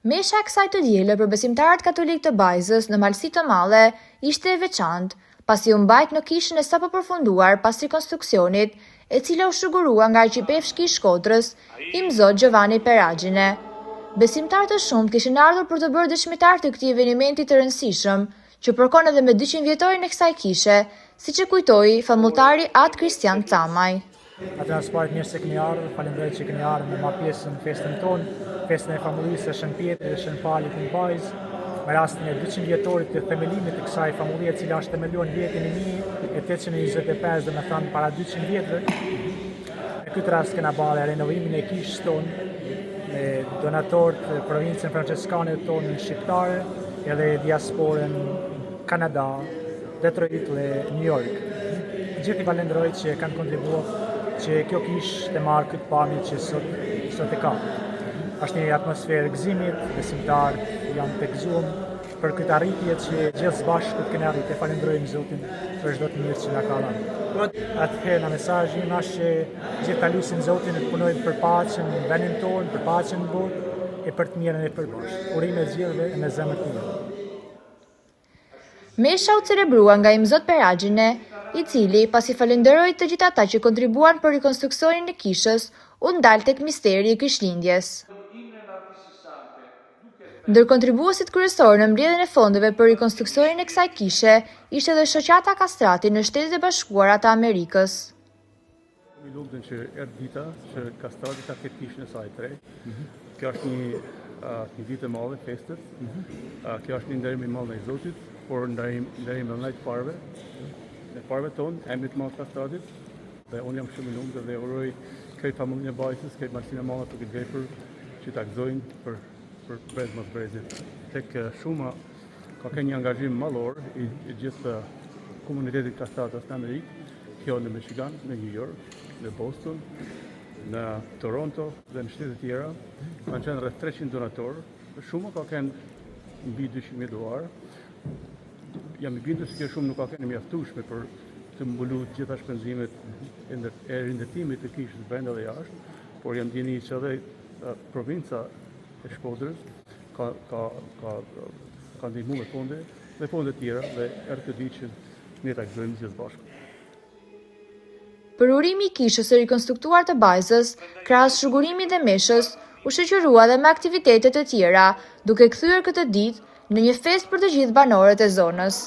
Mesha e kësaj të diele për besimtarët katolikë të Bajzës në Malësi të Madhe ishte e veçantë, pasi u mbajt në kishën e sapopërfunduar pas rikonstruksionit, e cila u shugurua nga arqipeshkvi i Shkodrës, Imzot Giovanni Peragine. Besimtarë të shumtë kishin ardhur për t'u bërë dëshmitarë të këtij evenimenti të rëndësishëm, që përkon edhe me 200 vjetorin e kësaj kishe, siç e kujtoi famulltari At Kristian Camaj. Atëherë së pari mirë se keni ardhur, falenderoj që keni ardhur me marrë pjesë në festën tonë, festën e famullisë së Shën Pjetrit dhe Shën Palit në Bajzë, me rastin e 200 vjetorit të themelimit të kësaj famullie e cila është themeluar në vjetin 1825, domethënë para 200 vjetëve. Në këtë rast kena bërë renovimin e kishës tonë me donatorët provincën franceskane tonë shqiptare edhe diasporën Kanada, Detroit dhe New York. Gjithë i falenderoj që kanë kontribuar që kjo kishë të marrë këtë pamje që sot, sot e ka. Është një atmosferë gëzimit, besimtarët janë të gëzuar për këtë arritje që gjithë së bashku të kena arritë. E falenderojmë Zotin për çdo të mirë që na ka dhënë. Atëherë në mesazhi im është që gjithë ta lusim Zotin e të punojmë për paqen në vendin tonë, për paqen në botë e për të mirën e përbashkët. Urime të gjithëve e me zemër të mirë. Mesha u celebrua nga Imzot Peragine, i cili, pasi falënderoi të gjithë ata që kontribuan për rikonstruksionin e kishës, u ndal tek misteri i Krishtlindjes. Ndër kontribuesit kryesorë në mbledhjen e fondeve për rikonstruksionin e kësaj kishe ishte edhe Shoqata Kastrati në Shtetet e Bashkuara të Amerikës. Jam i lumtur që erdhi dita që Kastrati ta ketë kishën e saj të re. Mhm. Kjo është një një ditë e madhe festet. Mm -hmm. Kjo është një nderim i madh ndaj Zotit, por nderim nderim edhe ndaj të parëve. Të parëve tonë, emrit të madh Kastratit. Dhe unë jam shumë i lumtur dhe uroj krejt familjen e Bajzës, krejt Malësinë e Madhe për këtë vepër që ta gëzojnë për për brez mas brezit. Tek shuma Ka qenë një angazhim madhor i, i gjithë komunitetit kastratas në Amerikë, kjo në Michigan, në New York, në Boston, në Toronto dhe në shtete tjera. Kanë qenë rreth 300 donatorë. Shuma ka qenë mbi 200.000 dollarë. Jam i bindur se kjo shumë nuk ka qenë e mjaftueshme për të mbuluar të gjitha shpenzimet e, e rindërtimit të kishës brenda dhe jashtë, por jam dijeni që edhe provinca e Shkodrës ka ka ka ka ndihmuar me fonde dhe fonde tjera dhe erdhi kjo ditë që ne ta gëzojmë gjithë bashkë. Përurimi i kishës së rikonstruktuar të Bajzës, krahas shugurimit dhe meshës, u shoqërua dhe me aktivitete të tjera, duke kthyer këtë ditë në një festë për të gjithë banorët e zonës.